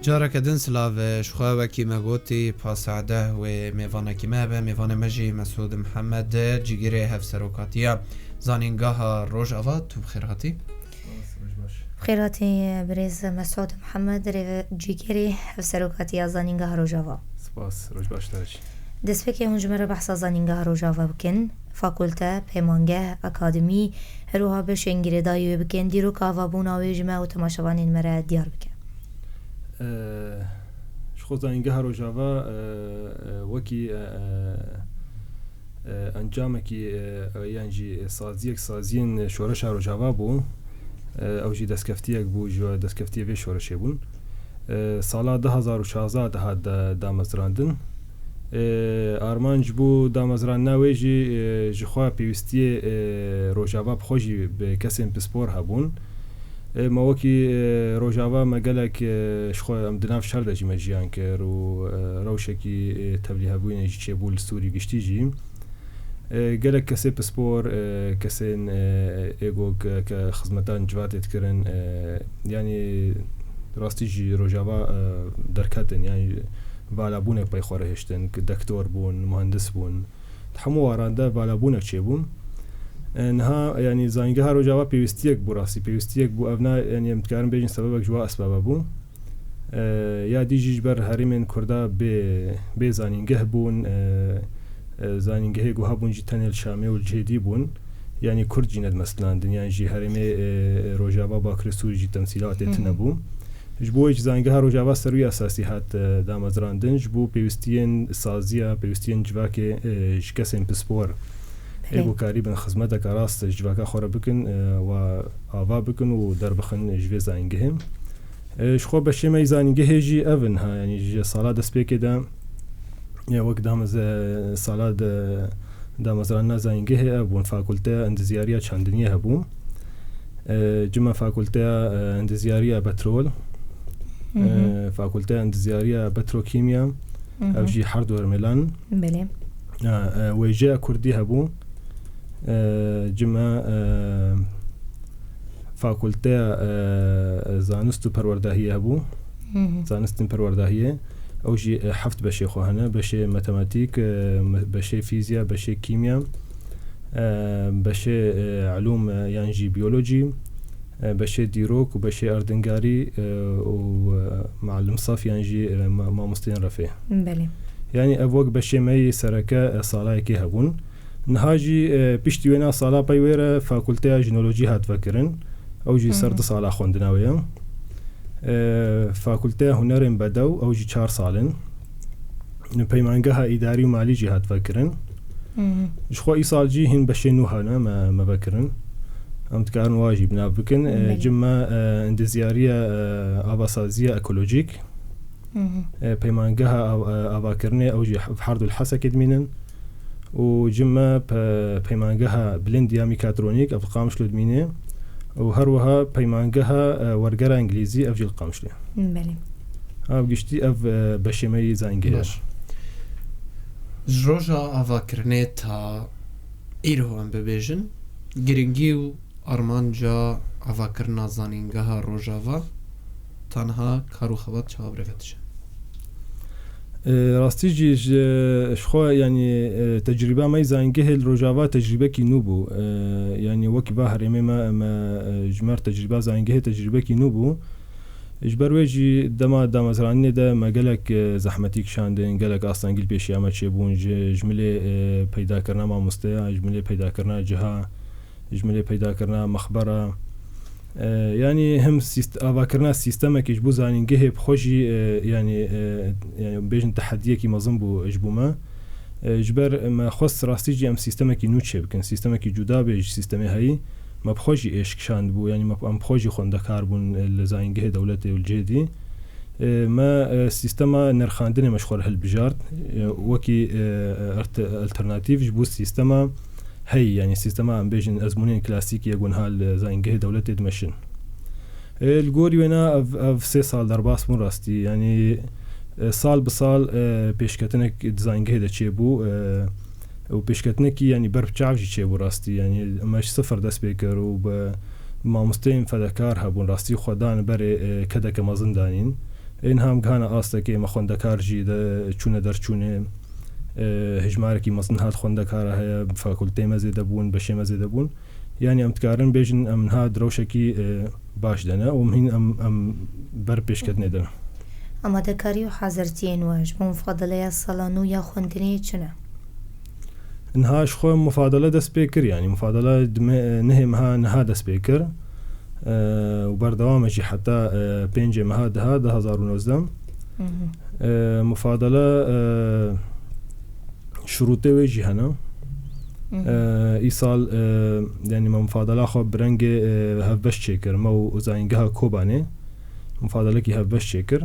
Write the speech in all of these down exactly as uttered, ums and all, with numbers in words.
Careke din silav ji xwe, wekî me gotî, pa saet deh wê mêvanekî me hebe. Mêvanê me jî Mesûd Mihemed, cîgirê hevserokatiya Zanîngeha Rojava. Tu bi xêr hatî. Spas, roj baş. Bi xêr hatî, birêz Mesûd Mihemed, rêve-, cîgirê hevserokatiya Zanîngeha Rojava. Spas, roj baş te jî. Destpêkê hûn ji me re behsa Zanîngeha Rojava bikin. Fakulte, peymangeh, akademî, her wiha beşên girêdayî wê bikin. Dîroka avabûna wê ji me û temaşevanên me re diyar bike. E, ji xwe Zanîngeha Rojava, e, e, wekî, e, e, e, encamekî, e, e, yan jî saziyek, saziyên şoreşa Rojava bû. E, ew jî destkeftiyek bû, ji destkeftiyê vê şoreşê bûn. E, sala du hazar û şazda dihat da-, damezrandin. E, armanc bû damezrandina wê jî, e, ji xwe pêwîstiyê, e, Rojava bi xwe jî bi kesên pispor hebûn. E, me wekî, e, Rojava me gelek, e, ji xwe em di nav şer de jî me jiyan kir û, e, rewşekî, e, tevlîhebûyînê jî çêbû li Sûrî giştî jî. E, gelek kesê pispor, e, kesên, e, êgo ke, ke xizmetan civatê dikirin, e, yanî rastî jî Rojava, e, derketin, yanî valabûnek pey xwe re hiştin, ki dektor bûn, muhendis bûn. Di hemû waran de valabûnek çêbûn. E, niha, yanî, Zanîngeha Rojava pêwîstiyek bû, rastî pêwîstiyek bû. Ev na, yanî, em dikarin bêjin sebebek ji wa esbaba bû. E, ya dî jî ji ber herêmên Kurda bê, bê zanîngeh bûn, e, e, zanîngehê ku hebûn jî tenê li Şamê û li cihê dî bûn. Yanî Kurd jî nedimestilandin, yan jî herêmê, e, Rojava Bakurê Sûrî jî temsîlatê Hı hı. tune bû. Ji bo wê jî Zanîngeha Rojava ser wî esasî hat, e, damezrandin, ji bo pêwîstiyên saziya, pêwîstiyên civakê, e, ji kesên pispor Belê. ê ku karîbin xizmeteke rast ji civaka xwe re bikin, e, wa ava bikin û derbixin ji vê zanîngehê. E, ji xwe beşê me yî zanîngehê jî ev in ha, yanî ji sala destpêkê de, ya wek dameze-, sala de damezrandina zanîngehê ev bûn, Fakulteya Endizyariya Çandiniyê hebû. E, cima Fakulteya, e, Endizyariya Petrol, Hı hı. e, Fakulteya Endizyariya Petrokîmya, Hı hı. ev jî her du hermêlan. Belê. E, e, wêjeya Kurdî hebû. E, cima, e, Fakulteya, e, Zanist û Perwerdahiyê hebû. Hı hı. Zanistên perwerdahiyê. Ew jî, e, heft beşê xwe hene. Beşê matematîk, e, me-, beşê fîzya, beşê kîmya, e, beşê, e, elûm, e, yan jî biyolojî, e, beşê dîrok û beşê erdingarî, e, û, e, muallim saf yan jî, e, ma-, mamosteyên refê. Belê. Yanî ev wek beşê me yî sereke, e, salayekê hebûn. Niha jî, e, piştî wêna sala pey wê re fakulteya jinolojî hat vekirin. Ew jî ser Hı hı. du sala xwendina wê ye. E, fakulteya hunerên bedew, ew jî çar sal in. Peymangeha îdarî û malî jî hat vekirin. Hı hı. Ji xwe îsal jî hîn beşê nû hene me, me vekirin. Em dikarin wa jî bi nav bikin. E, Belê. cim me, e, endizyariya, e, avasaziya ekolojîk. Hı hı. E, peymangeha av-, e, avakirinê ew jî he-, her du li Hesekê dimînin. Û cim me pe-, peymangeha bilind ya mîkatronîk ev li Qamişlo dimîne. Û her wiha peymangeha, e, wergera îngilîzî ev jî li Qamişlo. Belê. Ev giştî ev, e, beşê me yî zengê ye. Baş. Ji roja avakirinê ta îro em bibêjin, giringî û armanca avakirina zanîngeha Rojava, tanha kar û xebat çawa bi rê ve diçe? E, rastî jî ji, ji xwe, yanî, e, tecrîba me yî zayîngehê li Rojava tecrîbekî nû bû. E, yanî wekî va herêmê me, me, e, ji me re tecrîba zayîngehê tecrîbekî nû bû. Ji ber wê jî dema damezrandinê de me gelek, e, zehmetî kişandin, gelek astengî li pêşiya me çêbûn, ji, ji milê, e, peydakirina mamosteya, ji milê peydakirina ciha, ji milê peydakirina mexbera. E, yanî him sîst-, avakirina sîstemekê ji bo zanîngehê bi xwe jî, e, yanî, e, yanî bêjin tehediyekî mezin bû ji bo me. E, ji ber me xwest rastî jî em sîstemekî nû çêbikin, sîstemekî cuda bê ji sîstemê heyî. Me bi xwe jî êş kişandibû, yanî me, em bi xwe jî xwendekar bûn, e, li zanîngehê dewletê û li cihê dî. E, me, e, sîstema nirxandinê me ji xwe re hilbijart, e, wekî, e, ert-, alternatîf ji bo sîstema heyî, yanî sîstema em bêjin ezmûnên klasîkî yek wiha li zanîngehê dewletê dimeşin. E, li gorî wêna ev, ev sê sal derbas bûn rastî, yanî, e, sal bi sal, e, pêşketinek di zanîngehê de çêbû, e, û pêşketinekî, yanî ber bi çav jî çêbû rastî, yanî me ji sifir dest pê kir û bi mamosteyên fedekar hebûn, rastî xwe dan berê, e, kedeke mezin danîn. Ê niha em gihane astekê me xwendekar jî de çûne derçûnê. E, hejmarekî mezin hat xwendekara heye, bi fakulteyê me zêde bûn, beşê me zêde bûn. Yanî em dikarin bêjin em niha di rewşekî, e, baş de ne û em hîn em, em ber pêşketinê de ne. Amadekarî û hazirtiyên we ji bo mufadeleya sala nû ya xwendinê çi ne? Niha ji xwe mufadele dest pê kir, yanî mufadele di me-, nehê meha niha dest pê kir. E, û berdewam e jî heta, e, pêncê meha deha du hezar û nozdeh. E, mufadele, e, şurûtê wê jî hene. E, îsal, e, yanî me mufadela xwe bi rengê, e, hevbeş çêkir. Me û, û Zayîngeha Kobanê mufadalekî hevbeş çêkir.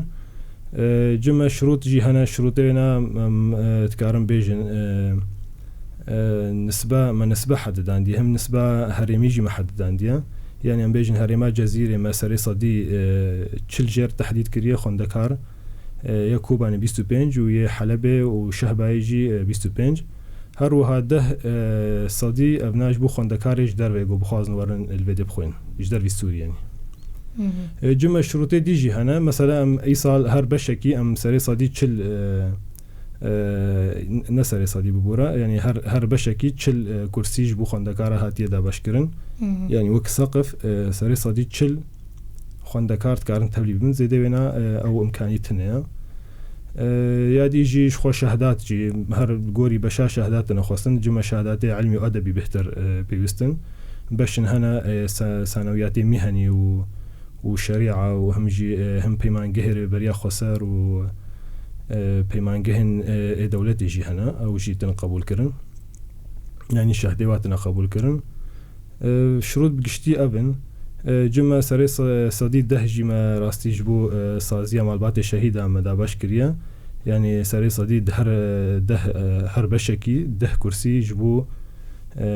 E, cime şirût jî hene, şirûtê wê ne, em, e, dikarin bêjin, e, e, nisbe, me nisbe hedidandiye, hem nisbe herêmî jî me hedidandiye. Yanî em bêjin herêma Cezîrê me serê sedî, e, çil jêr tehdîd kiriye xwendekar, e, yê Kobanê bîst û pênc û yê Helebê û Şehbayê jî, e, bîst û pênc. Her wiha deh, e, sedî ev ne ji bo xwendekarê ji derve ku bixwazin werin li vê dê bixwên. Ji dervî Sûriyê, yanî. E, cime şirûtê dî jî hene. Mesela em îsal her beşekî em serê sedî çil, e, e, ne serê sedî bibûre. Yanî her, her beşekî çil, e, kursî ji bo xwendekara hatiye dabeşkirin. Yanî wek seqif, e, serê sedî çil xwendekar dikarin tevlî bibin. Zêde wêna, e, ew imkanî tune ye. E, ya dî jî ji xwe şehdat jî her gorî beşa şehdat tine xwestin. Cime şehdatê ilmî û edebî bêhtir, e, pêwîstin. Beşin hene, e, se-, sanewiyatê mîhenî û, û şerîa û him jî, e, him peymangehê rêveberiya xweser û, e, peymangehên, e, ê dewletê jî hene. Ew jî tine qebûl kirin. Yanî şehdê wa tine qebûl kirin. E, şirût bi giştî ev in. E, cime serê se-, sedî deh jî me rastî ji bo, e, saziya malbatê şehîda me dabeş kiriye. Yanî serê sedî di her, e, deh, e, her beşekî deh kursî ji bo, e,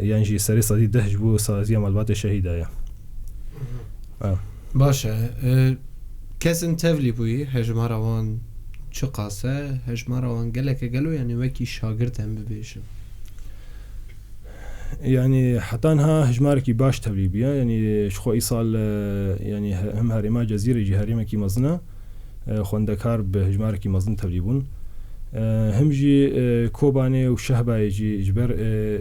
yan jî serê sedî deh ji bo saziya malbatê şehîda ye. Ha. Baş e. E, kesên tevlî bûyî, hejmara wan çiqas e? Hejmara wan gelek e gelo, yanî wekî şagirt em bibêjin? Yanî heta niha hejmarekî baş tevlî bûye. Yanî ji xwe îsal, e, yanî he-, hem herêma Cezîrê jî herêmekî mezin e. E, xwendekar bi hejmarekî mezin tevlî bûn. E, him jî, e, Kobanê û Şehbayê jî ji ber, e,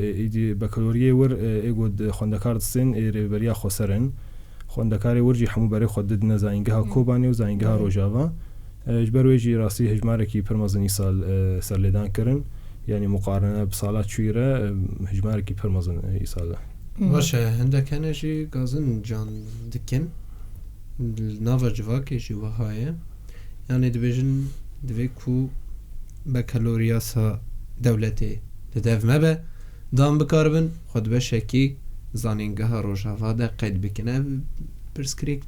e, êdî bekaloriyê wir, e, ê ku di xwendekar distên ê rêveberiya xweser in. Xwendekarê wir jî hemû berê xwe didine zayîngeha Kobanê û zayîngeha Rojava. E, ji ber wê jî rastî hejmarekî pir mezin îsal, e, serlêdan kirin. Yanî muqarene bi sala çûyî re, e, hejmarekî pir mezin, e, îsal e. Baş e, hindek hene jî gazin can dikin. Li nava civakê jî wiha ye. Yanî dibêjin divê ku bekaloriyasa dewletê li dev mebe, dan bikaribin xwe di beşekî zanîngeha Rojava de qeyd bikin. Ev pirsgirêk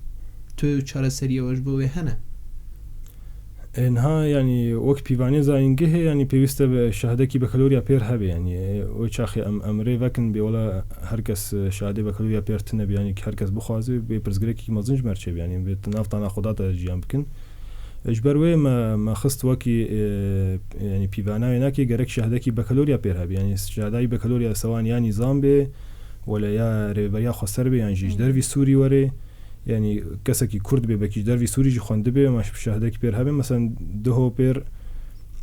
tu çareseriya we ji bo wê hene? E, niha, yanî, wek pîvanê zanîngehê, yanî, pêwîst e be-, şehadekî bekaloriya pêr hebe, yanî, e, wê çaxê em, em rê vekin bê wela her kes, e, şehadê bekaloriya pêr tine be, yanî, ki her kes bixwaze, bê pirsgirêkekî mezin ji me re çêbe, yanî, bê nav tana xwe da te jiyan bikin. E, ji ber wê me, me xist wekî, e, yanî, pîvana wê nakê gerek şehadekî bekaloriya pêr hebe, yanî, şehadayî bekaloriya sewan ya nîzam bê, wele ya rêveberiya xweser bê, yan jî ji dervî Sûrî were. Yanî kesekî Kurd bê, belkî ji dervî Sûrî jî xwendibe, ma şehadekî pêr hebe. Mesela duho pêr,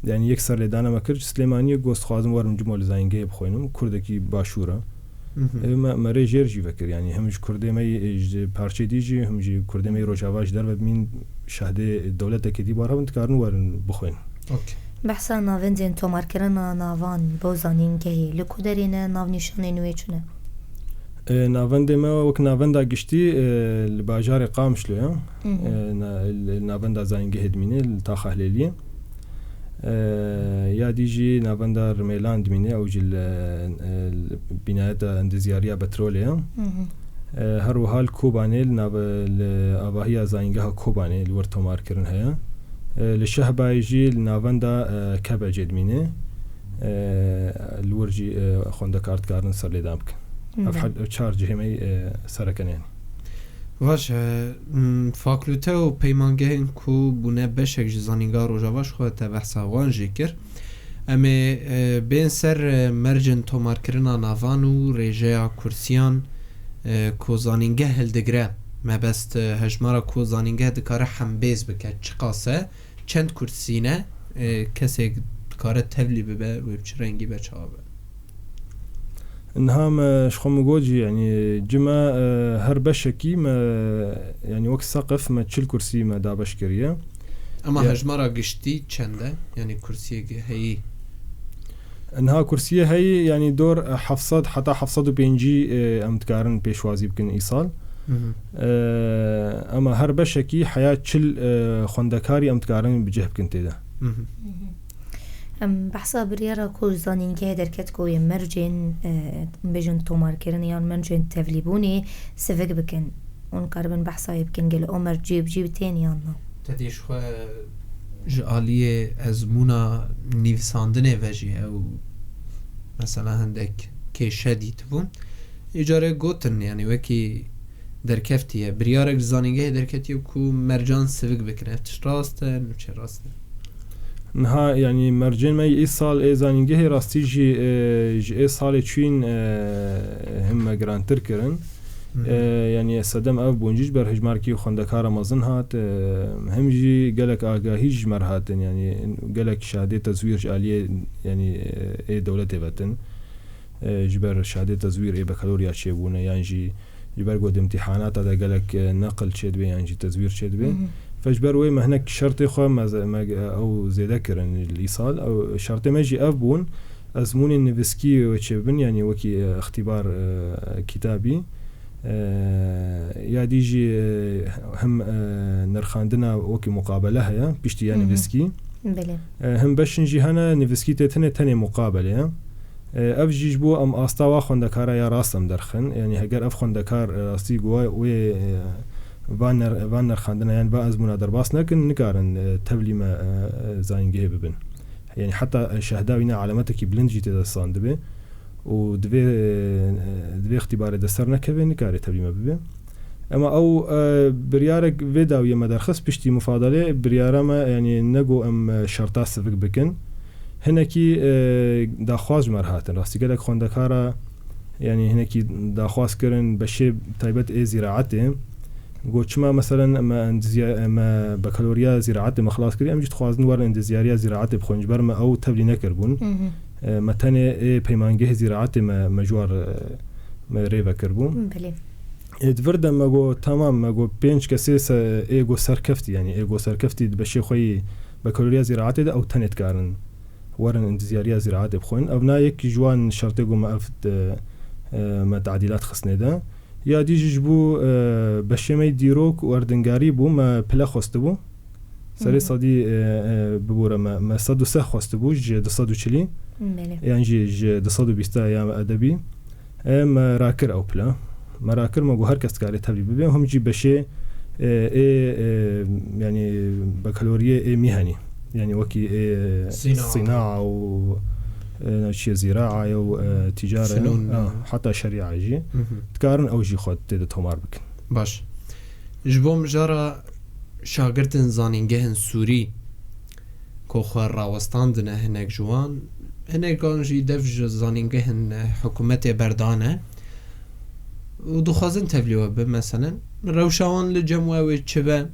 yanî yek serlêdana me kir ji Silêmaniyê, got, dixwazim werim cimo li zayîngehê bixwînim, Kurdekî Başûr e. Hı hı. Ê, me, me rê jêr jî vekir, yanî him ji Kurdê me yê, ji parçeyê dî jî, him jî Kurdê me yê Rojava ji derve bimîn şehdê dewletekê dî bar hebin, dikarin werin bixwîn. Okey. Behsa navendên tomarkirina navan bo zanîngehê li ku derê ne, navnîşanên wê çi ne? E, navendê me wek navenda giştî, e, li bajarê Qamişlo ye. Hı hı. E, na-, li navenda zanîngehê dimîne, li taxa Hilêliyê. E, ya dî jî navenda Rimêlan dimîne, ew jî li, e, li bînayeta endezyariya petrolê ye. Hı hı. E, her wiha li Kobanê, li nav-, li avahiya zanîngeha Kobanê li wir tomarkirin heye. E, li Şehbayê jî li navenda, e, Kebecê dimîne. E, li wir jî, e, xwendekar dikarin serlêdan bikin. Ev Belê. Her çar cihê me, e, sereke ne, yanî. Baş e, m, fakulte û peymangehên ku bûne beşek ji zanîngeha Rojava, ji xwe te behsa wan jî kir. Em ê, e, bên ser, e, mercên tomarkirina navan û rêjeya kursiyan, e, ku zanîngeh hildigire. Mebest, e, hejmara ku zanîngeh dikare hembêz bike, çiqas e, çend kursî ne, e, kesek dikare tevlî bibe, wê bi çi rengî be, çawa be? Niha me ji xwe min got jî, yanî cime, e, her beşekî me, yanî wek seqif me çil kursî me dabeş kiriye. Ema Ya- hejmara giştî çend e? Yanî kursiyê heyî? Niha kursiyê heyî, yanî dor, e, heft sed heta heft sed û pêncî, e, em dikarin pêşwazî bikin îsal. Hı hı. E, ema her beşekî heya çil, e, xwendekarî em dikarin bi cih bikin tê de. Hı hı. Em behsa biryara ku zanîngehê derket ku yê mercên, e, bêjin tomarkirin yan mercên tevlîbûnê sivik bikin. Hûn karibin behsa wê bikin, gelo o merc cî bi cî tên yan na? Te dî ji xwe ji aliyê ezmûna nivîsandinê ve jî ew mesela hindek kêşe dîtibû. Îcarê gotin, yanî wekî derkeftiye. Biryarek ji zanîngehê derketiye ku mercan sivik bikin. Ev tişt rast e, nûçe rast e? Niha, yanî mercên me yê îsal ê zanîngehê rastî jî, e, ji ê salê çûyîn, e, him me girantir kirin. Hı hı. E, yanî sedem ev bûn jî ji ber hejmarkî xwendekara mezin hat, e, him jî gelek agahî ji me re hatin, yanî gelek şadê tezwîr ji aliyê, yanî, e, ê dewletê vetin. E, ji ber şadê tezwîr ê bekalorya çêbûne, yan jî ji ber ku di îmtîhanata de gelek, e, neqil çêdibe yan jî tezwîr çêdibe. Hı hı. Fe ji ber wê me hinek şertê xwe me ze-, me, e, ew zêde kirin li îsal. Ew şertê me jî ev bûn, ezmûnên nivîskî wê çêbibin, yanî wekî, e, îxtîbar, e, kitabî. E, ya dî jî, e, him, e, nirxandina wekî muqabele heye, piştî ya Hı hı. nivîskî. Belê. E, him beşin jî hene, nivîskî tê tenê, tenê muqabele ye. E, ev jî ji bo em asta wa xwendekara ya rast em derxin. Yanî heger ev xwendekar, e, rastî guwa wê, e, van ner-, van nirxandina yan va ezmûna derbas nekin, nikarin, e, tevlî me, e, e, zanîngehê bibin. Yanî heta, e, şehda wî ne alametekî bilind jî tê de standibê û divê, e, divê îxtîbarê de ser nekeve, nikare tevlî me bibe. Ema ew, e, biryarek vê dawiyê me derxist, piştî mufadalê biryara me, yanî nego em, e, şerta sivik bikin. Hinekî, e, daxwaz ji me re hatin. Rastî gelek xwendekara, yanî hinekî daxwaz kirin, beşê taybet ê zîraetê. Got, çima meselen me endizya-, me bekaloriya zîraetê me xilas kiriye, em jî dixwazin werin endizyariya zîraetê bixwin, ji ber me ew tevlî nekiribûn. Hı hı. E, me tenê ê peymangehê zîraetê me, me ji war, e, me rê vekiribû. Belê. Ê, di vir de me got, temam, me got, pênc kesê se-, ê got serkeftî, yanî ê got serkeftî di beşê xwe yî bekaloriya zîraetê de ew tenê dikarin werin endizyariya zîraetê bixwin. Ev na yek ji wan şertê ku me ev, e, e, me tadîlat xistine de. Ya dî jî ji bo, e, beşê me yî dîrok û erdingarî bû, me pile xwestibû. Serê Hı hı. sedî, e, e, bibûre me, me sed û seh xwestibû ji du sed û çilî. Belê. Yan jî ji du sed û bîst ya edebî. E, me rakir ew pile. Me rakir, me got her kes dikare tevlî bibe. Him jî beşê, e, ê, e, yanî bekaloriyê ê mîhenî. Yanî wekî ê Sîna. Sîna û, e, ne çi ye, zîraa ye û, e, tîcare, Fenûn, ha, e. Heta şerîa jî. Hı hı. Dikarin ew jî xwe tê de tomar bikin. Baş. Ji bo mijara şagirtên zanîngehên Sûrî ku xwe rawestandine, hinek ji wan, hinekan jî dev ji zanîngehên hikûmetê berdane û dixwazin tevlî we bin, meselen, rewşa wan li cem we wê çi be?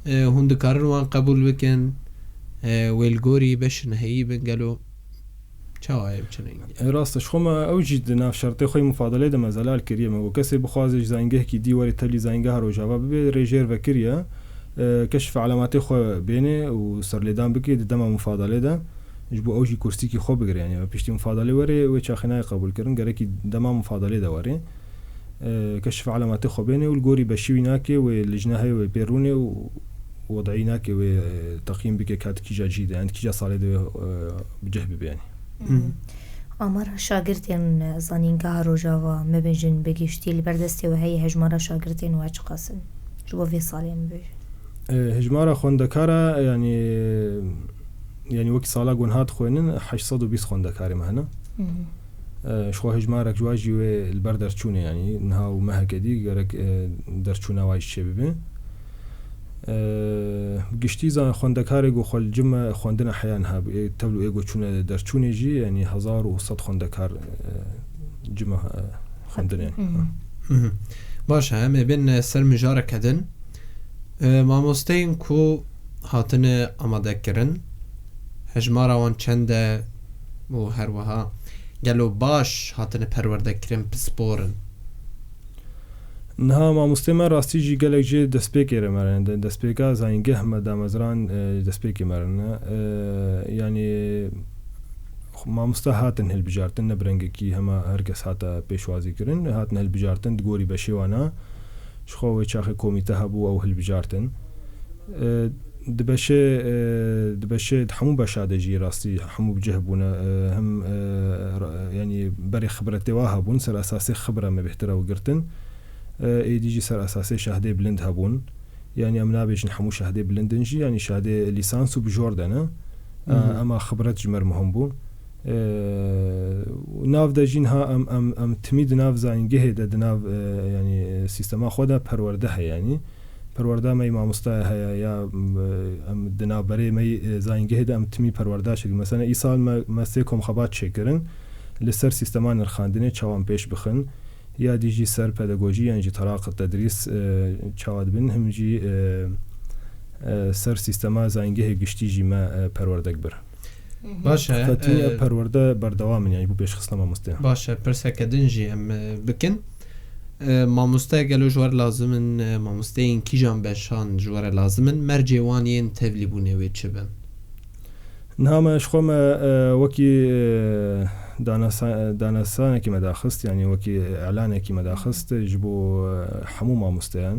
E, hûn dikarin wan qebûl bikin? E, wê li gorî beşin heyî bin gelo? Çawa ye, bi çi rengî? E, rast e, ji xwe me ew jî di nav şertê xwe yê mufadalê de me zelal kiriye. Me got, kesê bixwaze ji zayîngehekî dî were tevlî zayîngeha Rojava bibe, rê jêr vekiriye. E, keşf elematê xwe bêne û serlêdan bike di dema mufadalê de. Ji bo ew jî kursîkî xwe bigire. Yanî piştî mufadalê were, wê çaxê nayê qebûlkirin, gerekî dema mufadalê de were. E, keşf elematê xwe bêne û li gorî beşî wî nake, wê lijne heye, wê pê rûnê û wed'î nake, wê, e, teqyîm bike ka di kîja cihî de, yan di kîja salê de wê, e, bi cih bibe yanî. Hı. Amara şagirtên zanîngeha Rojava, mebêjin bi giştî, li ber destê we heye, hejmara şagirtên we çiqas in? Ji bo vê salê em bêjin. E, hejmara xwendekara, yanî, yanî wekî sala ku niha dixwênin, heşt sed û bîst xwendekarê me hene. Hı hı. E, ji xwe hejmarek ji wa jî wê li ber derçûnê, yanî niha û meheke dî gerek, e, derçûna wa jî çêbibe. E, giştî zan xwendekarê ku xwe li cime xwendina heya niha, e, tevlî ê ku çûne derçûnê jî, yanî hezar û sed xwendekar, e, cime, e, xwendin yanî. Hı hı. Hı hı. Baş e, em ê bên ser mijareke din. E, mamosteyên ku hatine amadekirin, hejmara wan çend e û her wiha gelo baş hatine perwerdekirin pispor in? Niha mamostê me rastî jî gelek jê destpêkê re me re ne. De-, destpêka zayîngeh me dameziran, e, destpêkê me re ne. E, yanî, mamoste hatin hilbijartin, ne bi rengekî hema her kes hate pêşwazî kirin, hatin hilbijartin di gorî beşê wan a. Ji xwe wê çaxê komîte hebû, ew hilbijartin. E, di beşê, e, di beşê, di hemû beşa de jî rastî hemû bi cih bûne. E, hem, e, ra-, yanî berê xibretê wa hebûn, ser esasê xibra me bêhtir ew girtin. E, êdî jî ser esasê şahdê bilind hebûn. Yanî em nabêjin hemû şahdê bilind in jî, yanî şahdê lîsans û bijor de ne. E, Mhm. Ema xibret ji me re muhim bû. E, û nav de jî niha em, em, em timî di nav zayîngehê de, di nav, e, yanî, e, sîstema xwe de perwerde heye, yanî. Perwerda me yî mamoste heye ya, m, em di navberê me yî, e, zayîngehê de em timî perwerda çêkirin. Mesela îsal me, me sê komxebat çêkirin li ser sîstema nirxandinê çawa em pêş bixin, ya dî jî ser pedagojî yan jî teraq tedrîs, e, çawa dibin, him jî, e, e, ser sîstema zayîngehê giştî jî me, e, perwerdek bir. Mhm. Baş e, Fetinî e, perwerde berdewam in, yanî bû pêşxistina mamosteyan. Baş e, pirseke din jî em, e, bikin. E, mamoste gelo ji we re lazim in, e, mamosteyên kîjan beşan ji we re lazim in, mercê wan yên tevlîbûnê wê çi bin? Niha me ji xwe me, e, wekî, e, danasa-, danasanekî me daxist, yanî wekî elanekî me daxist ji bo, e, hemû mamosteyan.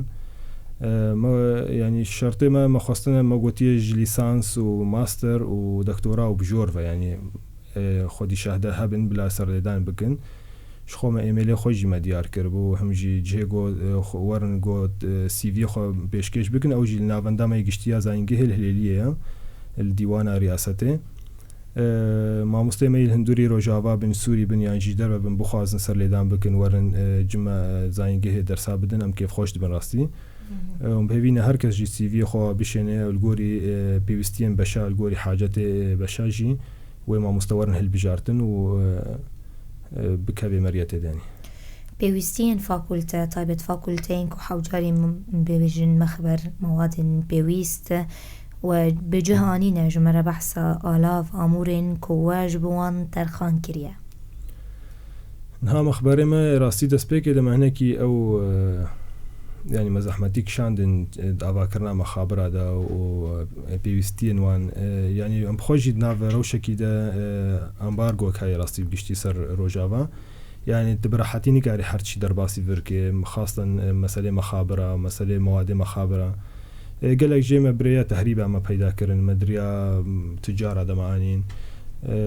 E, me, yanî şertê me, me xwestine, me gotiye ji lîsans û master û doktora û bijor ve, yanî, e, xwedî şahde hebin, bila serlêdan bikin. Ji xwe me emailê xwe jî me diyar kiribû, him jî cihê got, e, xwe werin got, e, C V xwe pêşkêş bikin, ew jî li navenda me yê giştî ya zayîngehê li Hilêliyê ye, li dîwana riyasetê. E, mamosteyê me yê li hindurî Rojava bin, Sûrî bin yan jî ji derve bin bixwazin serlêdan bikin, werin, e, cime, e, zayîngehê dersa bidin, em kêfxweş dibin rastî. Mhm. E, hûn bi hêvî ne her kes jî C V xwe bişêne, li gorî, e, pêwîstiyên beşa, li gorî hacetê, e, beşa jî wê mamoste werin hilbijartin û, e, e, bikeve meriyetê de, yanî. Pêwîstiyên fakulte, taybet fakulteyên ku hewcarî m-, bibêjin mexber, mewadên pêwîst we bi cih anîne, ji me re behsa alav, amûrên ku we ji bo wan terxan kiriye. Niha mexberê me rastî destpêkê de me hinekî ew, e, yanî me zehmetî kişandin, e, di avakirina mexabira de û, e, pêwîstiyên wan, e, yanî em bi xwe jî di nav rewşekî de, e, ambargo heye rastî bi giştî ser Rojava. Yanî tu bi rehetî nikarî her çî derbasî vir ke, xastan, e, meselê mexabira, meselê mewadê mexabira. E, gelek jê me bi rêya tehrîba me peyda kirin, me di riya, m, tucara de me anîn. E,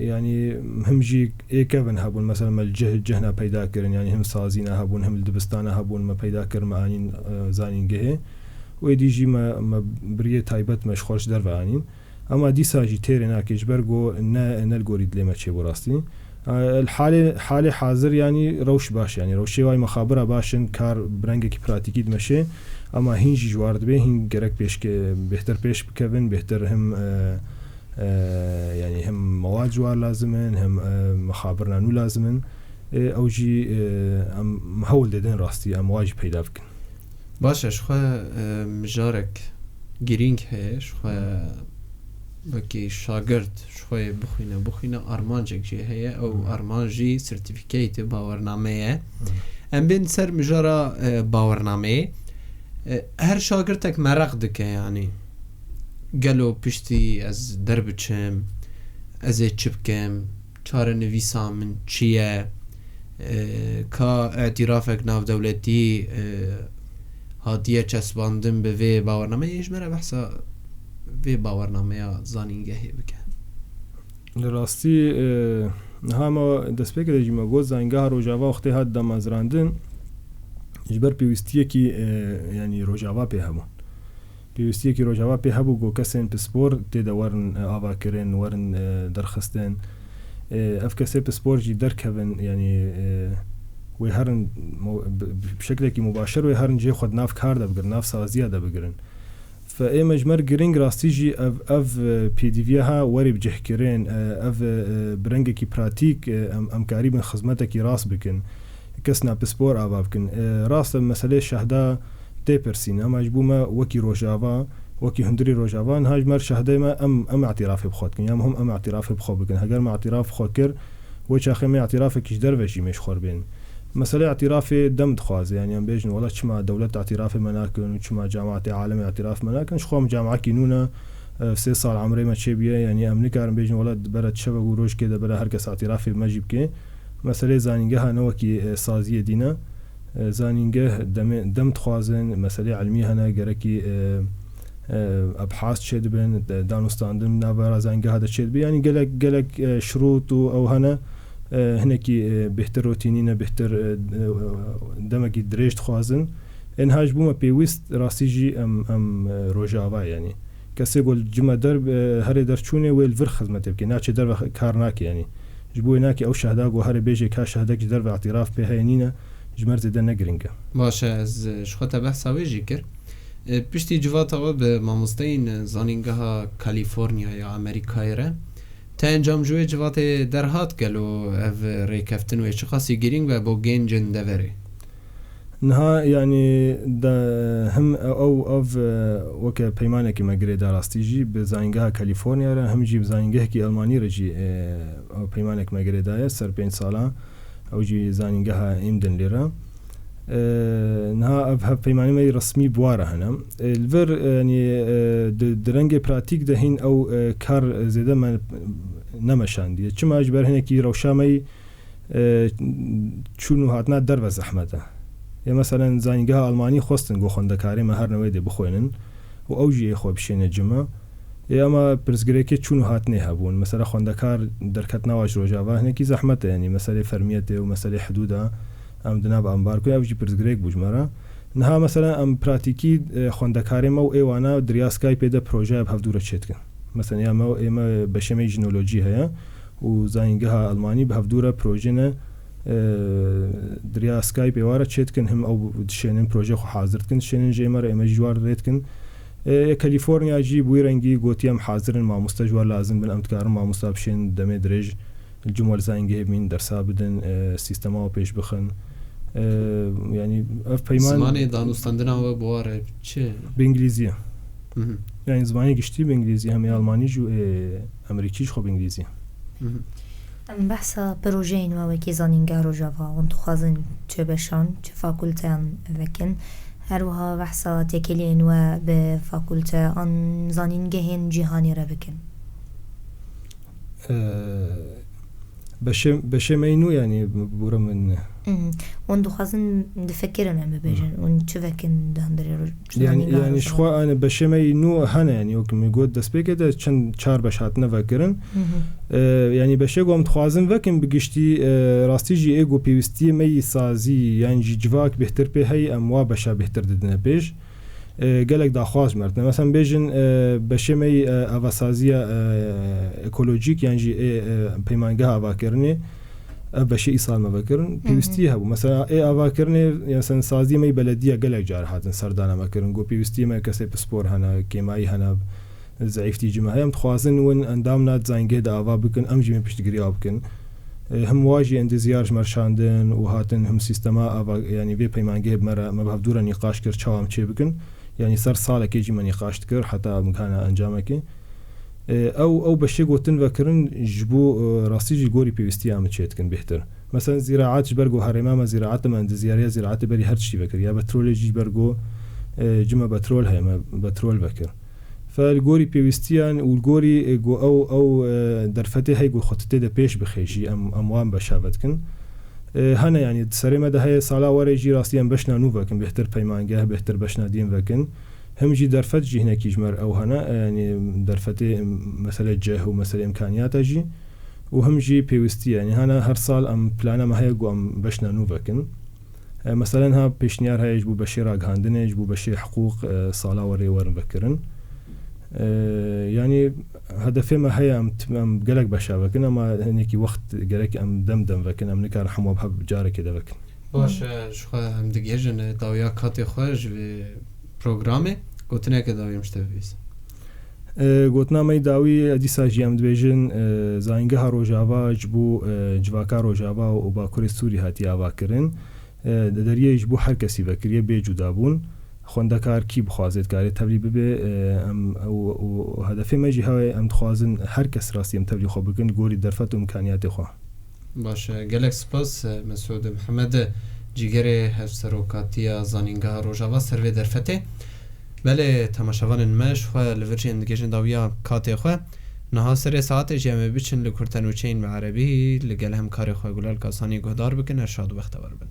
yanî him jî ê kevin hebûn, mesela me li cih, cihna peyda kirin, yanî him sazîna hebûn, him li dibistana hebûn, me peyda kirin, me anîn, e, zanîngehê. Wê dî jî me, me bi rêyê taybet me ji xwe ji derve anîn. Ema dîsa jî têrê nake, ji ber ku ne, ne li gorî dilê me çêbû rastî. E, li halê, halê hazir, yanî rewş baş, yanî rewşê wayî mexabira baş in, kar bi rengekî pratîkî dimeşe, ema hîn jî ji war dibe, hîn gerek pêşke-, bêhtir pêş bikevin, bêhtir him, e, e, yanî him mewad ji war lazim in, him, e, mexabirina nû lazim in. E, ew jî, e, em hewl didin rastî, em wa jî peyda bikin. Baş e, ji xwe, e, mijarek girîng heye, ji xwe wekî şagirt, ji xwe yê bixwîne, bixwîne, armancek jê heye, ew Hmm. armanc jî sertîfîkeyê bawername ye. Hmm. Em bên ser mijara, e, bawernameyê. E, her şagirtek mereq dike, yanî, gelo piştî ez derbiçim, ez ê çi bikim? Çarenivîsa min çi ye? E, ka îtîrafek navdewletî, e, hatiye çesbandin bi vê bawernameyê, ji me re behsa vê bawernameya zanîngehê bike. Li rastî, e, niha me destpêkê de jî me got, Zanîngeha Rojava wextê hat damezrandin, ji ber pêwîstiyekî, e, yanî Rojava pê hebû. Pêwîstiyekî Rojava pê hebû ku kesên pispor tê de werin, e, avakirin, werin, e, derxistin. E, ev kesê pispor jî derkevin, yanî, e, wê herin mo-, bi, bi şeklekî mubaşir wê herin cihê xwe di nav kar de bigirin, nav saziya de bigirin. Fe ê me ji me re girîng rastî jî ev, ev, e, pêdîviya ha werê bicihkirin, e, ev, e, bi rengekî pratîk, e, em, em karîbin xizmetekî rast bikin. Kes ne pispor ava bikin. E, rast e, meselê şehda tê pirsîn, ama ji bo me wekî Rojava, wekî hundirî Rojava, niha ji me şehdê me em, em îtirafê bi xwe dikin. Ya muhim em îtirafê bi xwe bikin. Heger me îtiraf bi xwe kir, wê çaxê me îtirafekî ji derve jî mêj xwe bên. Meselê îtirafê dem dixwaze, yanî em bêjin, wela çima dewlet îtirafê me nakin û çima cemaetê alemê îtiraf me nakin? Ji xwe em cemaekî nû ne, e, sê sal emrê me çêbûye, yanî em nikarin bêjin, wela bere çevek û rojkê de bere her kes îtirafê me jî bike. Meselê zanîngeha ne wekî, e, saziyê dî ne. E, zanîngeh demê, dem dixwazin, meselê ilmî hene, gerekî, e, e, ebhas çêdibin, de-, danûstandin navbera zanîngeha de çêdibe. Yanî gelek, gelek, e, şirût û ew hene, e, hinekî, e, bêhtir rotînî ne, bêhtir, e, e, demekî dirêj dixwazin. Ên ha ji bo me pêwîst rastî jî em, em, e, Rojava yanî. Kesê ku li cime der, e, herê derçûnê wê li vir xizmetê bike. Naçê derve kar nake yanî. Ji bo wê nake ew şehda ku herê bêjê ka şehdek ji derve îtiraf pê heye nîne, ji me re zêde ne giring e. Baş e, ez, e, ji xwe te behsa wê jî kir. E, piştî civata we bi mamosteyên, e, zanîngeha Kalîforniyaya Amerîkayê re, te encam ji wê civatê derhat gelo ev rêkeftin wê çiqasî girîng be bo gencên deverê? Niha, yanî, de, him ew, ev, e, weke peymanekî me girêda rastî jî bi zanîngeha Kalîforniya re, him jî bi zanîngehekî Elmanî re jî, e, ew peymanek me girêdaye ser pênc sala. Ew jî zanîngeha Emden lê re. E, niha ev hevpeymanî me resmî bi wa re hene. E, li vir, e, yanî, e, di, di rengê pratîk de hîn ew, e, kar zêde me nemeşandiye. Çima? Ji ber hinekî rewşa me yî e, çûn û hatina derve zehmet e. Ya meselen zanîngeha Almanî xwestin ku xwendekarê me herin wê dê bixwînin û ew jî ê xwe bişêne cime. Ê, ama pirsgirêkê çûn û hatinê hebûn. Mesela xwendekar derketina wa ji Rojava hinekî zehmet e, yanî meselê fermiyetê û meselê hidûda em di nav ambar ku ev jî pirsgirêk bû ji me re. Niha mesela em pratîkî, e, xwendekarê me û ê wana di riya Skypeê de projeya bi hevdû re çêdikin. Mesela ya me û ê me beşê me yî jinolojî heye. û zanîngeha Almanî bi hevdû re proje ne, e, di riya Skypeê wa re çêdikin, him ew dişênin proje xwe hazir dikin, dişênin ji ê me re, ê me jî ji wan re rê dikin. E, Kalîforniya jî bi wî rengî gotiye, em hazir in, mamoste ji we lazim bin, em dikarin mamosta bişên demê dirêj li cim we li zanîngehê bimîn, dersa bidin, e, sîstema we pêş bixin. E, yanî ev peyman Zimanê danûstandina we bi wa re çi? Bi îngilîzî ye. Hı hı. Yanî zimanê giştî bi îngilîzî, hem ê Almanî jî û ê Amerîkî jî xwe bi îngilîzî. Hı hı. Em behsa projeyên we wekî Zanîngeha Rojava, hûn dixwazin çi beşan, çi fakulteyan vekin? Her wiha behsa têkiliyên we bi fakulte an zanîngehên cîhanê re bikin? Ee, beşê, beşê me yî nû, yanî, bûre min. Mhm. Hûn dixwazin difikirin, em bibêjin. Mhm. Hûn çi vekin di hundirê roj-, Yanî, zanîngeha yanî, ji Rojava? Xwe, yani, beşê me yî nû hene, yanî, wek min got, destpêkê de çend çar beş hatine vekirin. Mhm. Ee, yanî, beşê ku em dixwazin vekin bi giştî, e, rastî jî ê ku pêwîstiyê me yî sazî, yan jî civak bêhtir pê heyî, em wa beşa bêhtir didine pêş. E, gelek daxwaz ji me re tine. Mesela bêjin, e, beşê me yî, e, avasaziya, e, ekolojîk yan jî ê, e, peymangeha avakirinê, ev beşê îsal me vekirin, Hı hı. pêwîstî hebû. Mesela ê avakirinê, ya mesela saziyê me yî belediye gelek car hatin serdana me kirin. Got pêwîstiyê me kesê pispor hene, kêmayî hene, zeîftî cime heye. Em dixwazin win endamna zanîngehê de ava bikin, em jî bên piştgiriya bikin. E, him wa jî endezyar ji me re şandin û hatin him sîstema ava, yanî vê peymangehê bi me re, me bi hevdû re nîqaş kir, çawa em çê bikin. Yanî ser salekê jî me nîqaş dikir, heta em gihana encamekê. E, ew, ew beşê gotin vekirin ji bo, e, rastî jî gorî pêwîstiya em çê dikin bêhtir. Mesela zîraet, ji ber ku herêma me zîraet e, me endezyariya zîraetê berî her tiştî vekir. Ya petrolê jî ji ber ku, e, cime petrol heye, me petrol vekir. Fe li gorî pêwîstiyan û li gorî, e, ku ew, ew, e, derfetê heye ku xwe tu tê de pêş bixê jî, em, em wan beşa vedikin. E, hene, yanî, di serê me de heye, sala were jî rastî em beşna nû vekin, bêhtir peymangeh, bêhtir beşna dîn vekin. Him jî derfet jî hinekî ji me re ew hene, e, yanî, derfetê, em, meselê cih û meselê îmkaniyata jî. Û him jî pêwîstî ye. Yanî, hene her sal em plana me heye ku em beşna nû vekin. E, meselen ha pêşniyar heye ji bo beşê ragihandinê, ji bo beşê hiqûq, e, sala werê werin vekirin. E, yanî hedefê me heye em, em gelek beşa vekin, ama hinekî wext gerek em dem dem vekin, em nikarin hemû bi hev carekê de vekin. Baş e, ji xwe em digihêjin dawiya katê xwe ji vê programê. Gotineke dawî em ji te bibîsin. E, gotina me yî dawî, e, dîsa jî em dibêjin, e, Zanîngeha Rojava ji bo, e, civaka Rojava û Bakurê Sûrî hatiye avakirin. E, di deriyê ji bo her kesî vekiriye bê cudabûn. Xwendekar kî bixwaze dikarê tevlî bibe, e, em, û, û hedefê me jî hewe, em dixwazin her kes rastî em tevlî xwe bikin, li gorî derfet û îmkaniyatê xwe. Baş e, gelek spas, e, Mesûd Mihemed, cîgerê hevserokatiya Zanîngeha Rojava ser vê derfetê. Belê, temaşevanên me, ji xwe li vir jî em digihîjin dawiya katê xwe. Niha serê saetê jî em ê biçin li kurtenûçeyên bi erebî, li gel hemkarê xwe Gulal Kasanî guhdar bikin, her şad û bextewar bin.